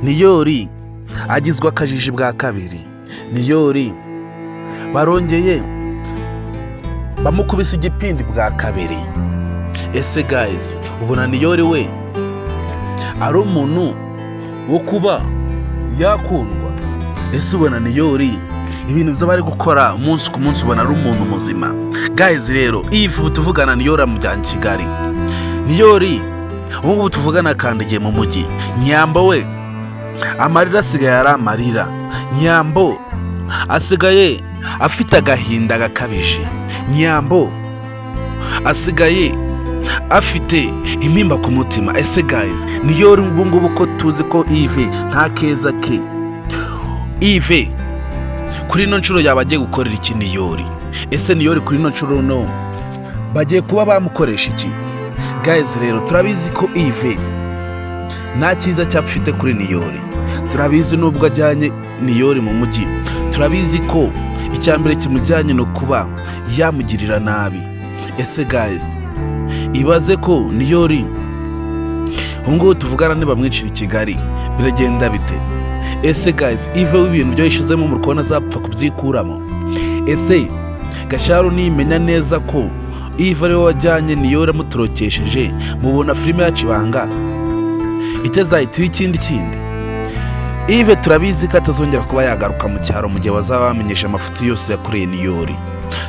Niyori agizwe akajiji bwa kabiri. Niyori barongeye bamukubise igipindi bwa kabiri. Ese guys, ubona Niyori we ari umuntu wo kuba yakundwa? Ese ubona Niyori ibintu byo bari gukora umunsi ku munsi, ubona ari umuntu muzima? Guys rero, iyi ubu tuvugana Niyori amujyanye i Kigali. Niyori ubu ngubu tuvugana akandagiye mu mujyi. Nyambo we amarira asigaye ari amarira. Nyambo asigaye afite agahinda gakabije. Nyambo asigaye afite intimba ku mutima. Ese guys, Niyori ubu ngubu ko tuzi ko Yves nta keza ke, Yves kuri ino nshuro yaba agiye gukorera iki Niyori? Ese Niyori kuri ino nshuro no bagiye kuba bamukoresha iki? Guys rero, turabizi ko Yves nta cyiza cyafite kuri Niyori. Turabizi nubwo ajyanye Niyori mu mujyi, turabizi ko icya mbere kimujyanye ni ukuba yamugirira nabi. Ese guys, ibaze ko Niyori ubu ngubu tuvugana nibamwicira i Kigali, biragenda bite? Ese guys, Yves w'ibintu byo yishyizemo mu kubona azapfa kubyikuramo? Ese Gasharu nimenya neza ko Yves ariwe wajyanye Niyori amutorokesheje, mubona filime yacu Ibanga itazahita iba ikindi kindi? Yves turabizi ko atazongera kuba yagaruka mu cyaro mu gihe bazaba bamenyesha amafuti yose yakoreye Niyori.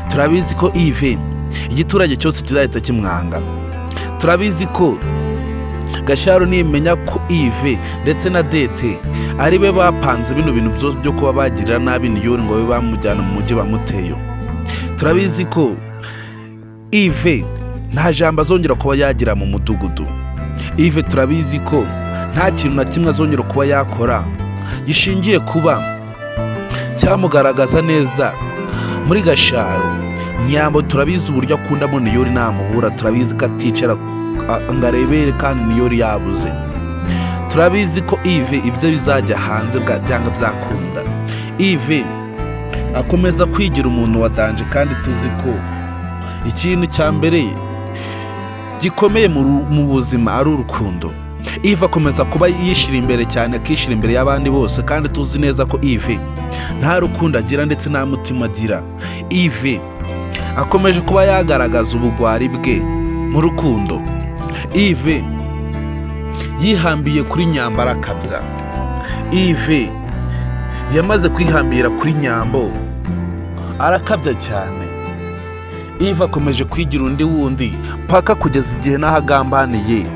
Turabizi ko Yves igiturage cyose kizahita kimwanga. Turabizi ko Gasharu nimenya ko Yves ndetse na Dete ari be bapanze bino bintu byose byo kuba bagirira nabi Niyori ngo babe bamujyana mu mujyi bamuteyo, turabizi ko Yves nta jambo azongera kuba yagira mu mudugudu. Yves turabizi ko nta kintu na kimwe azongera kuba yakora gishingiye kuba cyamugaragaza neza muri Gasharu. Nyambo turabizi uburyo akundamo Niyori, namubura turabizi ko aticara ngo arebere kandi Niyori yabuze. Turabizi ko Yves ibyo bizajya hanze byanga byakunda. Yves akomeza kwigira umuntu wa danger, kandi tuzi ko ikintu cya mbere gikomeye mu buzima ari urukundo. Yves akomeza kuba yishyira imbere cyane, akishyira imbere y'abandi bose, kandi tuzi neza ko Yves nta rukundo agira ndetse nta mutima agira. Yves akomeje kuba yagaragaza ubugwari bwe mu rukundo. Yves yihambiye kuri Nyambo arakabya. Yves yamaze kwihambira kuri Nyambo arakabya cyane. Yves akomeje kwigira undi wundi paka kugeza igihe n'aho agambaniye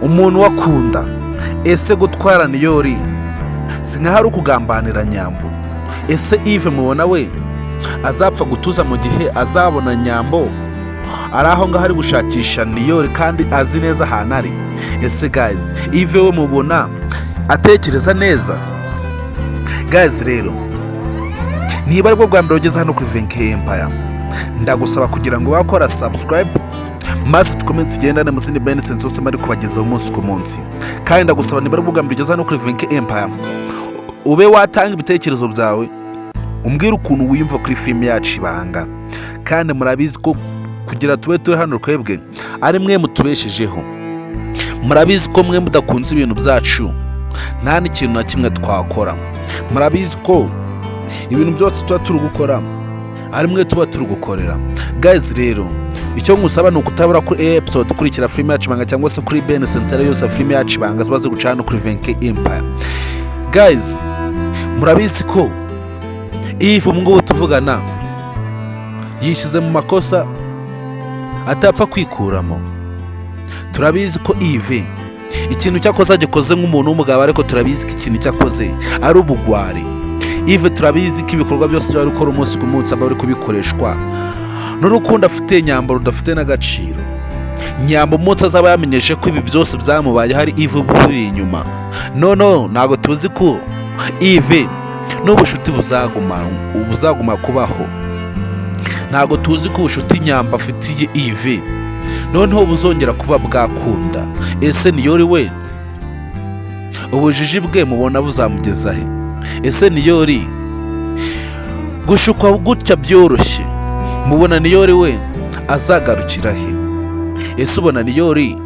umuntu wakunda. Ese gutwara Niyori si nkaho ari ukugambanira Nyambo? Ese Yves mubona we azapfa gutuza mu gihe azabona Nyambo ari aho ngaho ari gushakisha Niyori kandi azi neza ahantu ari? Ese guys, Yves we mubona atekereza neza? Guys rero, niba aribwo bwa mbere ugeze hano kuri Venke Empire, ndagusaba kugira ngo wakora subscribe maze dukomeze tugendane mu zindi benefits zose bari kubagezaho umunsi ku munsi. Kandi ndagusaba, niba aribwo bwa mbere ugeze hano kuri Venke Empire, ube watanga ibitekerezo byawe, umbwire ukuntu wiyumva kuri filime yacu Ibanga. Kandi murabizi ko kugira tube turi hano twebwe ari mwe mutubeshejeho. Murabizi ko mwe mudakunze ibintu byacu nta n'ikintu na kimwe twakora. Murabizi ko ibintu byose tuba turi gukora ari mwe tuba turi gukorera. Guys rero, icyo ngusaba ni ukutabura kuri episode ikurikira filime yacu Ibanga, cyangwa se kuri bene sensera yose ya filime yacu Ibanga ziba ziri guca hano kuri Venke Empire. Guys, murabizi ko Yves ubu ngubu tuvugana yishyize mu makosa atapfa kwikuramo. Turabizi ko Yves ikintu cyakoze agikoze nk'umuntu w'umugabo, ariko turabizi ko ikintu cyakoze ari ubugwari. Yves turabizi ko ibikorwa byose bari gukora umunsi ku munsi aba ari kubikoreshwa n'urukundo afitiye Nyambo rudafite n'agaciro. Nyambo umunsi azaba yamenyeshe ko ibi byose byamubaye hari Yves buri inyuma, noneho ntabwo tuzi ko Yves n'ubushuti buzaguma kubaho. Ntabwo tuzi ko ubucuti Nyambo afitiye Yves noneho buzongera kuba bwakunda. Ese Niyori we ubujiji bwe mubona buzamugeza he? Ese Niyori gushukwa gutya byoroshye, mubona Niyori we azagarukira he? Ese ubona Niyori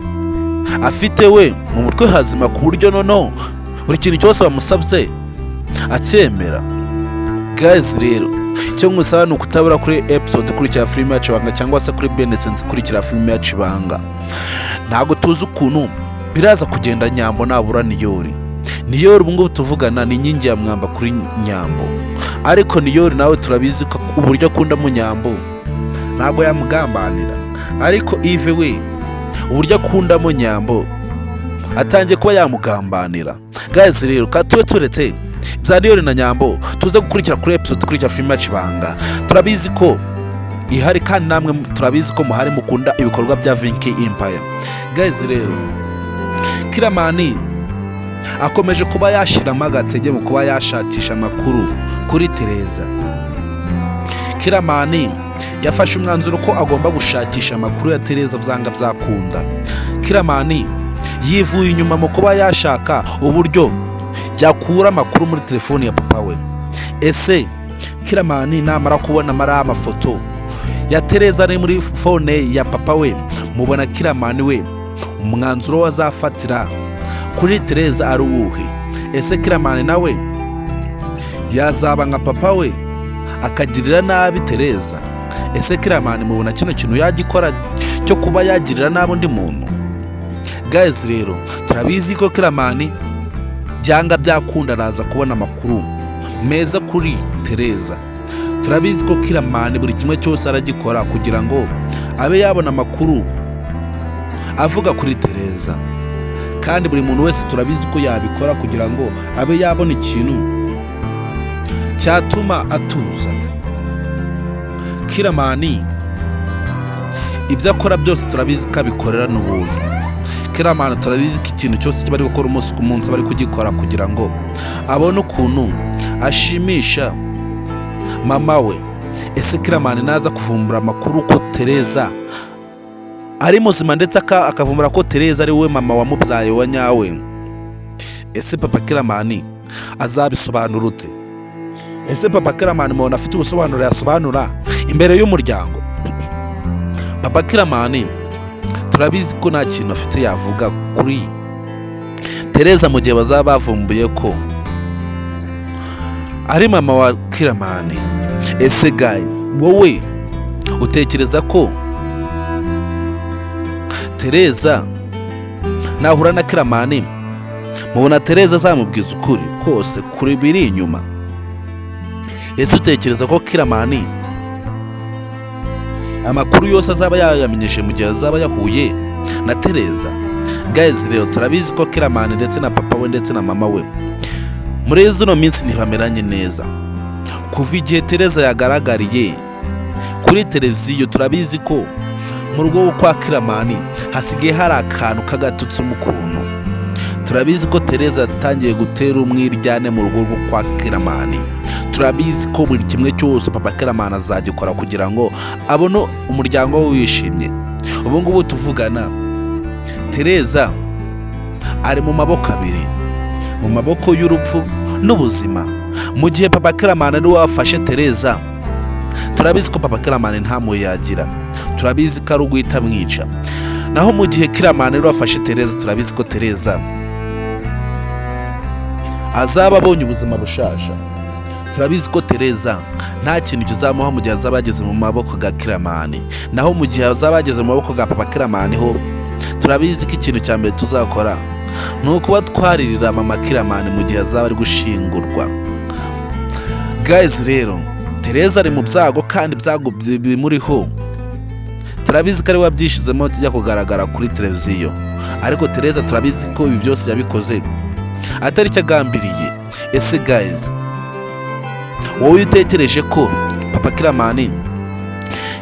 Afite we mu mutwe hazima ku buryo noneho buri kintu cyose bamusabye acyemera. Guys rero, icyo ngusaba ni ukutabura kuri episode ikurikira filime yacu ibanga, cyangwa se kuri Benesense ikurikira filime yacu ibanga. Ntabwo tuzi ukuntu biraza kugenda Nyambo nabura Niyori. Niyori ubu ngubu tuvugana ni inkingi ya mwamba kuri Nyambo, ariko Niyori nawe turabizi ko uburyo akundamo Nyambo ntabwo yamugambanira. Ariko Ive we, uburyo akundamo Nyambo, atangiye kuba yamugambanira. Guys rero, ka tube turetse bya Niyori na Nyambo, tuze gukurikira kuri episode ikurikira filime yacu ibanga. Turabizi ko ihari, kandi namwe turabizi ko muhari mukunda ibikorwa bya Vinki Empire. Guys rero, Kiramani akomeje kuba yashyiramo agatege mu kuba yashakisha amakuru kuri Tereza. Kiramani yafashe umwanzuro ko agomba gushakisha amakuru ya Tereza byanga byakunda. Kiramani yivuye inyuma mu kuba yashaka uburyo yakura amakuru muri telefoni ya papa we. Ese Kiramani namara kubona amara amafoto ya Tereza ari muri phone ya papa we, mubona Kiramani we umwanzuro we azafatira kuri Tereza ari uwuhe? Ese Kiramani nawe yazaba nka papa we akagirira nabi Tereza? Ese Kiramani mubona kino kintu yagikora cyo kuba yagirira nabi undi muntu? Guys rero, turabizi ko Kiramani byanga byakunda araza kubona amakuru meza kuri Tereza. Turabizi ko Kiramani buri kimwe cyose aragikora kugira ngo abe yabona amakuru avuga kuri Tereza, kandi buri muntu wese turabizi ko yabikora kugira ngo abe yabona ikintu cyatuma atuza. Kiramani ibyo akora byose turabizi ko abikorera n'ubuntu. Kiramani turabizi ko ikintu cyose kiba ari gukora umunsi ku munsi aba ari kugikora kugira ngo abone ukuntu ashimisha mama we. Ese Kiramani naza kuvumbura amakuru ko Tereza ari muzima, ndetse akavumbura ko Tereza ari we mama wamubyaye wa nyawe, ese papa Kiramani azabisobanura ute? Ese papa Kiramani mubona afite ubusobanuro yasobanura imbere y'umuryango? Papa Kiramani turabizi ko nta kintu afite yavuga kuri Tereza mu gihe bazaba bavumbuye ko ari mama wa Kiramani. Ese guys, wowe utekereza ko Tereza nahura na Kiramani, mubona Tereza azamubwiza ukuri kose kuri biri inyuma? Ese utekereza ko Kiramani amakuru yose azaba yayamenyeshe mu gihe azaba yahuye na Tereza? Guys rero, turabizi ko Kiramani ndetse na papa we ndetse na mama we muri zino minsi ntibameranye neza kuva igihe Tereza yagaragariye kuri televiziyo. Turabizi ko mu rugo kwa Kiramani hasigaye hari akantu k'agatutsi mu kuntu. Turabizi ko Tereza yatangiye gutera umwiryane mu rugo rwo kwa Kiramani. Turabizi ko buri kimwe cyose papa Kiramani azagikora kugira ngo abone umuryango we wishimye. Ubu ngubu tuvugana, Tereza ari mu maboko abiri, mu maboko y'urupfu n'ubuzima. Mu gihe papa Kiramani ari we wafashe Tereza, turabizi ko papa Kiramani nta mpuhwe yagira, turabizi ko ari uguhita amwica. Naho mu gihe Kiramani ari we wafashe Tereza, turabizi ko Tereza azaba abonye ubuzima bushasha. Turabizi ko Tereza nta kintu kizamuha mu gihe azaba yageze mu maboko ga Kiramani. Naho mu gihe azaba yageze mu maboko ga papa Kiramani ho, turabizi ko ikintu cya mbere tuzakora ni ukuba twaririra mama Kiramani mu gihe azaba ari gushingurwa. Guys rero, Tereza ari mu byago, kandi ibyago bimuriho turabizi ko ari we wabyishizemo tujya kugaragara kuri televiziyo. Ariko Tereza turabizi ko ibi byose yabikoze atari cyo agambiriye. Ese guys, wowe utekereje ko papa Kiramani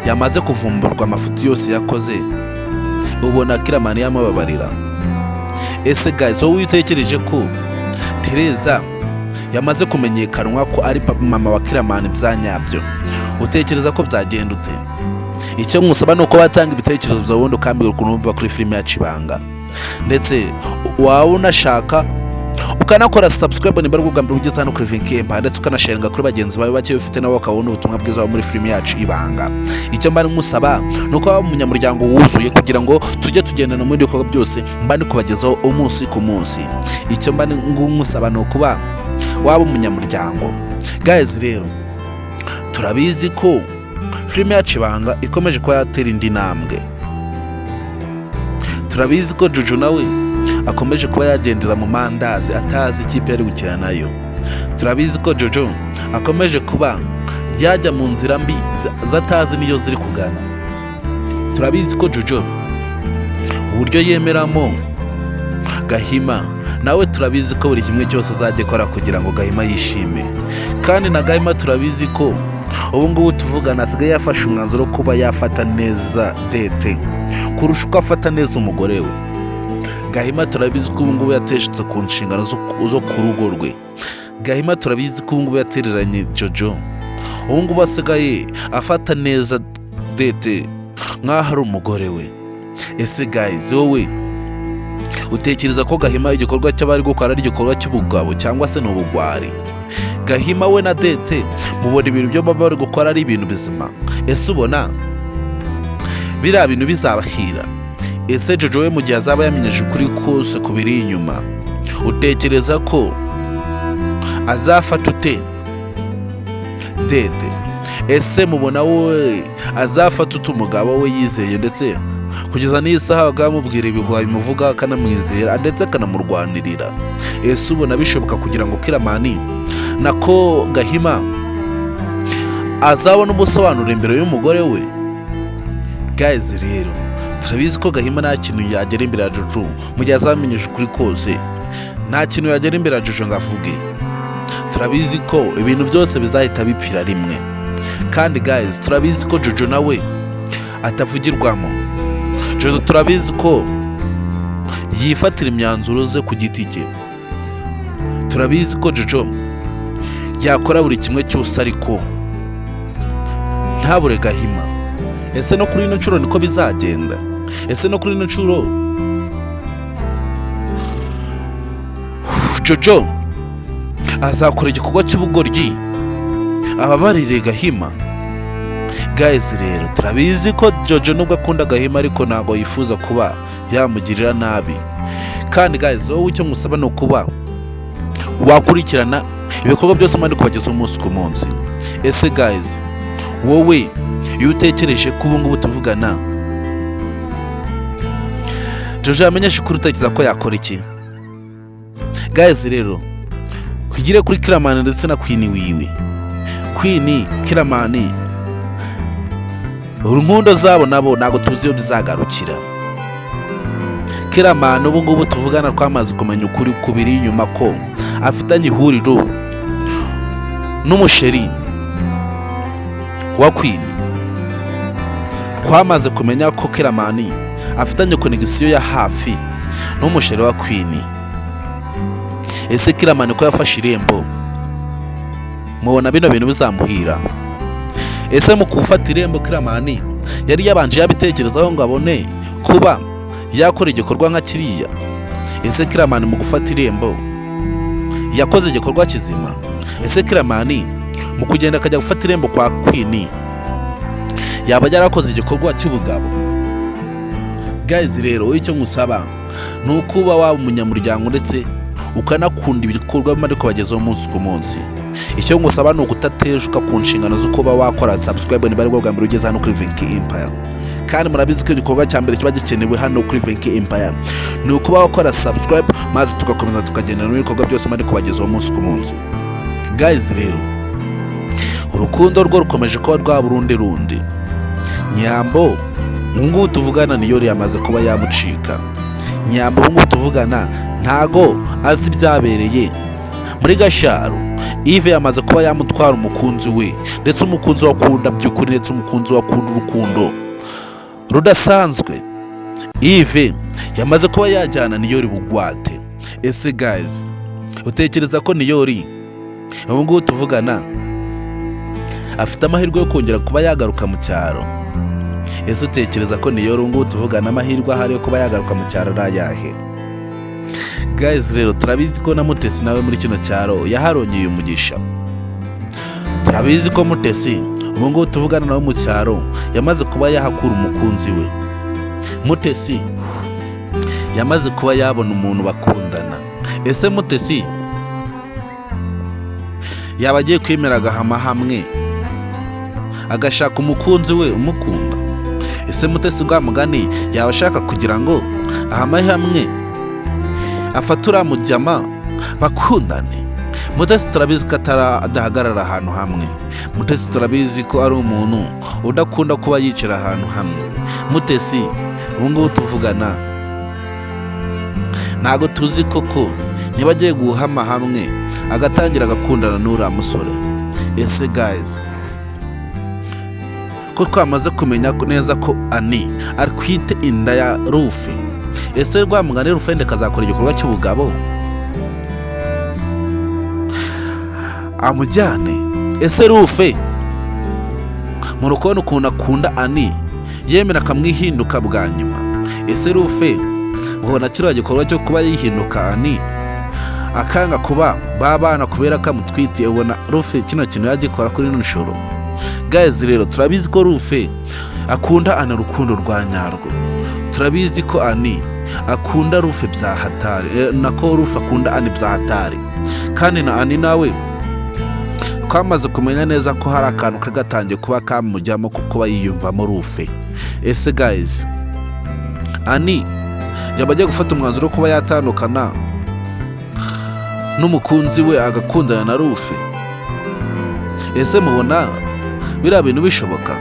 yamaze kuvumburwa amafuti yose yakoze, ubona Kiramani yamubabarira? Ese guys, wowe utekereje ko Tereza yamaze kumenyekanwa ko ari mama wa Kiramani bya nyabyo, utekereza ko byagenda ute? Icyo musaba ni uko batanga ibitekerezo byawe, ubundi ukambwira ukuntu wumva kuri filime yacu ibanga, ndetse waba unashaka Ukanakora subscribe nimba ari ubwa mbere ugeze hano kuri Vinki Empire, ndetse ukanasharinga kuri bagenzi bawe bake ufite, nabo bakabona ubutumwa bwiza muri filime yacu Ibanga. Icyo mba nkusaba ni uko waba umunyamuryango wuzuye kugira ngo tujye tugendana muri ibikorwa byose mba ndi kubagezaho umunsi ku munsi. Icyo mba nkusaba ni ukuba waba umunyamuryango. Guys rero, turabizi ko filime yacu Ibanga ikomeje kuba yatera indi ntambwe. Turabizi ko Jojo nawe akomeje kuba yagendera mu mandazi, atazi ikipe yari gukina nayo. Turabizi ko Jojo akomeje kuba yajya mu nzira mbi zatazi niyo ziri kugana. Turabizi ko Jojo uburyo yemeramo Gahima nawe, turabizi ko buri kimwe cyose azajya akora kugira ngo Gahima yishime. Kandi na Gahima turabizi ko ubu ngubu tuvugana asigaye yafashe umwanzuro wo kuba yafata neza Dete kurusha uko afata neza umugore we. Gahima turabizi ko ubu ngubu yateshutse ku nshingano zo ku rugo rwe. Gahima turabizi ko ubu ngubu yatereranye Jojo, ubu ngubu asigaye afata neza Dete nk'aho ari umugore we. Ese guys, wowe utekereza ko Gahima igikorwa cy'abari gukora ari igikorwa cy'ubugabo cyangwa se ni ubugwari? Gahima we na Dete, mubona ibintu byo baba bari gukora ari ibintu bizima? Ese ubona biriya bintu bizabahira? Ese Jojo we, mu gihe azaba yamenyeje ukuri kose ku biri inyuma, utekereza ko azafata ute Dete? Ese mubona we azafata ute umugabo we yizeye, ndetse kugeza n'iyi saha bakaba bamubwira ibihuha bimuvuga, akanamwizera ndetse akanamurwanirira? Ese ubona bishoboka kugira ngo Kiramani nako Gahima azabona ubusobanuro imbere y'umugore we? Guys rero, turabizi ko Gahima nta kintu yagera imbere ya Jojo mu gihe azamenyesha ukuri kose. Nta kintu yagera imbere ya Jojo ngo avuge. Turabizi ko ibintu byose bizahita bipfira rimwe. Kandi guys, turabizi ko Jojo nawe atavugirwamo. Jojo turabizi ko yifatira imyanzuro ze ku giti cye. Turabizi ko Jojo yakora buri kimwe cyose ariko ntabure Gahima. Ese no kuri ino nshuro niko bizagenda? Ese no kuri ino nshuro Jojo azakora igikorwa cy'ubugoryi ababarire Gahima? Guys rero, turabizi ko Jojo nubwo akunda Gahima ariko ntabwo yifuza kuba yamugirira nabi. Kandi guys, wowe icyo ngusaba ni ukuba wakurikirana ibikorwa byose mpande kubagezaho umunsi ku munsi. Ese guys, wowe iyo utekereje ko ubu ngubu tuvugana Jojo yamenyesha ukuri, utekereza ko yakora iki? Guys rero, twigire kuri Kiramani ndetse na Queen wiwe. Queen, Kiramani, urukundo zabo nabo ntabwo tuzi iyo bizagarukira. Kiramani ubu ngubu tuvugana twamaze kumenya ukuri kubiri inyuma, ko afitanye ihuriro n'umusheri wa Queen. Twamaze kumenya ko Kiramani afitanye connexion ya hafi n'umusheri wa Queen. Ese Kiramani ko yafashe irembo, mubona bino bintu bizamuhira? Ese mu gufata irembo Kiramani yari yabanje yabitekerezaho ngo abone kuba yakora igikorwa nka kiriya? Ese Kiramani mu gufata irembo yakoze igikorwa kizima? Ese Kiramani mu kugenda akajya gufata irembo kwa Queen yaba yarakoze igikorwa cy'ubugabo? Guys rero, wowe icyo ngusaba ni ukuba waba umunyamuryango ndetse ukanakunda ibikorwa bari kubagezaho umunsi ku munsi. Icyo ngusaba ni ukutateshuka ku nshingano zo kuba wakora subscribe niba aribwo bwa mbere ugeze hano kuri Vinki Empire. Kandi murabizi ko igikorwa cya mbere kiba gikenewe hano kuri Vinki Empire ni ukuba wakora subscribe, maze tugakomeza tukagendana n'ibikorwa byose bari kubagezaho umunsi ku munsi. Guys rero, urukundo rwo rukomeje kuba rwaba urundi rundi. Nyambo ubu ngubu tuvugana niyo yamaze kuba yamucika. Nyambo ubu ngubu tuvugana ntago azi ibyabereye muri Gasharu. Yves yamaze kuba yamutwara umukunzi we, ndetse umukunzi we akunda by'ukuri, ndetse umukunzi we akunda urukundo rudasanzwe. Yves yamaze kuba yajyana Niyori bugwate. Ese guys, utekereza ko Niyori ubu ngubu tuvugana afite amahirwe yo kongera kuba yagaruka mu cyaro? Ese utekereza ko Niyori ubu ngubu tuvugana amahirwe ahari yo kuba yagaruka mu cyaro ari ayahe? Guys rero, Guys rero, turabizi ko na Mutesi nawe muri kino cyaro yaharongeye umugisha. Turabizi ko Mutesi ubu ngubu tuvugana nawe mu cyaro yamaze kuba yahakura umukunzi we. Mutesi yamaze kuba yabona umuntu bakundana. Ese Mutesi yaba agiye kwemera agahama hamwe agashaka umukunzi we umukunda? Ese Mutesi bwa mugani yaba ashaka kugira ngo ahame hamwe afate uriya mujyama bakundane? Mutesi turabizi ko adahagarara ahantu hamwe. Mutesi turabizi ko ari umuntu udakunda kuba yicara ahantu hamwe. Mutesi ubu ngubu tuvugana ntabwo tuzi koko niba agiye guhama hamwe agatangira agakundana n'uriya musore. Ese guys, ko twamaze kumenya neza ko Ani atwite inda ya Rufe, ese rwa mugani Rufende kazakora igikorwa cy'ubugabo amujyane? Ese Rufe mu rukono ukuntu akunda Ani yemera akamwihinduka bwa nyuma? Ese Rufe ubona kiriya gikorwa cyo kuba yihinduka Ani akanga kuba babana kubera ko amutwitiye, ubona Rufe kino kintu yagikora kuri ino nshuro? Guys rero, turabizi ko Rufe akunda Ani urukundo rwa nyarwo. Turabizi ko Ani akunda Rufe bya hatari, nako Rufe akunda Ani bya hatari. Kandi na Ani nawe twamaze kumenya neza ko hari akantu kagatangiye kuba kamujyamo kuko yiyumvamo Rufe. Ese guys, Ani yaba agiye gufata umwanzuro wo kuba yatandukana n'umukunzi we agakundana na Rufe? Ese mubona biriya bintu bishoboka?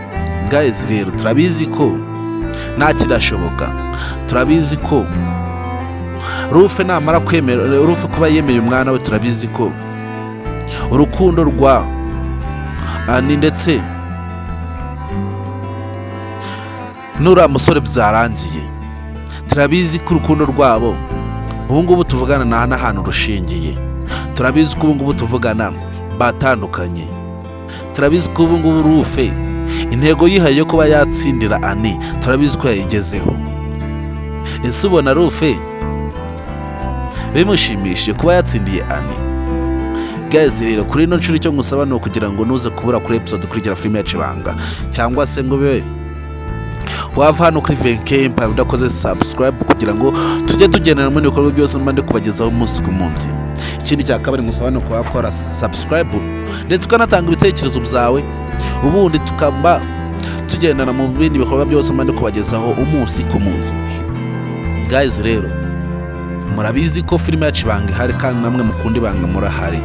Guys rero, turabizi ko nta kidashoboka. Turabizi ko Rufe namara kwemera, Rufe kuba yemeye umwana we, turabizi ko urukundo rwa Ani ndetse n'uriya musore byarangiye. Turabizi ko urukundo rwabo ubu ngubu tuvugana nta n'ahantu rushingiye. Turabizi ko ubu ngubu tuvugana batandukanye. Turabizi ko ubu ngubu Rufe intego yihaye yo kuba yatsindira Ani turabizi ko yayigezeho. Ese ubona Rufe bimushimishije kuba yatsindiye Ani? Guys rero, kuri ino nshuro icyo ngusaba ni ukugira ngo nuze kubura kuri episode ikurikira filime yacu Ibanga, cyangwa se ngo ube wava hano kuri Venke Empire udakoze subscribe, kugira ngo tujye tugendana mu bikorwa byose mba ndi kubagezaho umunsi ku munsi. Ikindi cya kabiri ngusaba ni ukuhakora subscribe ndetse ukanatanga ibitekerezo byawe, ubundi tukaba tugendana mu bindi bikorwa byose mba ndi kubagezaho umunsi ku munsi. Guys rero, murabizi ko filime yacu Ibanga ihari, kandi namwe mukunda Ibanga murahari.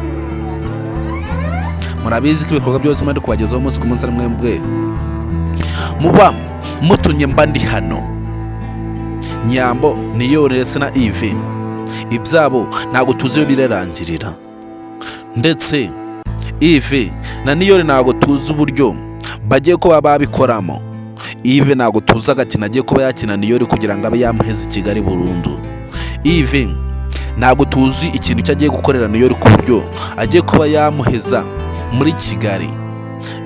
Murabizi ko ibikorwa byose mba ndi kubagezaho umunsi ku munsi ari mwebwe muba mutumye mba ndi hano. Nyambo niyo ndetse na Ive ibyabo ntabwo tuzi iyo birarangirira, ndetse Ive na Niyori ntabwo tuzi uburyo bagiye kuba babikoramo. Ive ntabwo tuzi agakina agiye kuba yakina Niyori kugira ngo abe yamuheza i Kigali burundu. Ive ntabwo tuzi ikintu cyo agiye gukorera Niyori ku buryo agiye kuba yamuheza muri Kigali.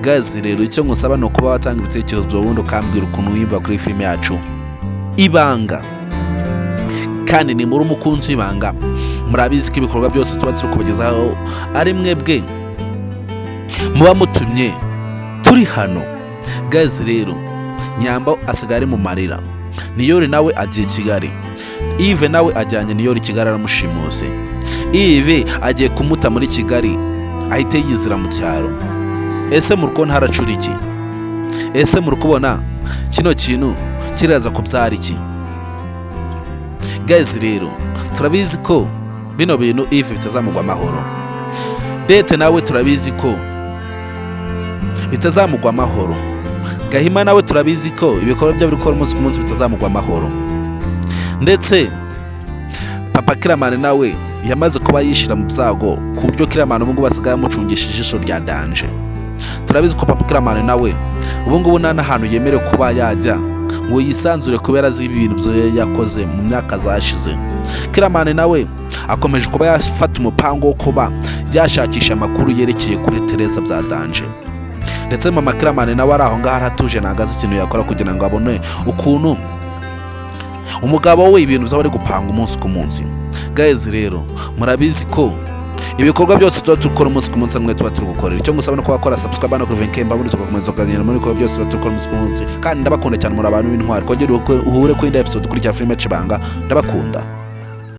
Guys rero, icyo ngusaba ni ukuba watanga ibitekerezo byawe, ubundi ukambwira ukuntu wiyumva kuri filime yacu Ibanga. Kandi ni muri umukunzi w'Ibanga, murabizi ko ibikorwa byose tuba turi kubagezaho ari mwebwe muba mutumye turi hano. Guys rero, Nyambo asigaye ari mu marira, Niyori nawe agiye Kigali, Ive nawe ajyanye Niyori Kigali aramushimuse. Ive agiye kumuta muri Kigali ahita yiyizira mu cyaro. Ese muri kubona haracura iki? Ese muri kubona kino kintu kiraza kubyara iki? Guys rero, turabizi ko bino bintu Ive bitazamugwa amahoro. Dete nawe turabizi ko bitazamugwa amahoro. Gahima nawe turabizi ko ibikorwa bye biri gukora umunsi ku munsi bitazamugwa amahoro. Ndetse papa Kiramani nawe yamaze kuba yishyira mu byago, ku buryo Kiramani ubu ngubu asigaye amucungisha ijisho rya danger. Turabizi ko papa Kiramani nawe ubu ngubu nta n'ahantu yemerewe kuba yajya ngo yisanzure kubera azi ibintu byo yakoze mu myaka zashize. Kiramani nawe akomeje kuba yafata umupango wo kuba yashakisha amakuru yerekeye kuri Tereza bya danger. Ndetse mama Kiramani nawe ari aho ngaho aratuje, ntabwo azi ikintu yakora kugira ngo abone ukuntu umugabo we ibintu byaba ari gupanga umunsi ku munsi. Guys, rero murabizi ko ibikorwa byose tuba dukora umunsi ku munsi mwe tuba turi gukorera. Icyo ngusaba no kuba wakora subscribe no kuri Venkemba, muri tugakomeza tukaganira muri ibikorwa byose tuba dukora umunsi ku munsi. Kandi ndabakunda cyane, muri abantu b'intwari. Kongera uhure kuri indi episode ikurikira filime Cibanga. Ndabakunda.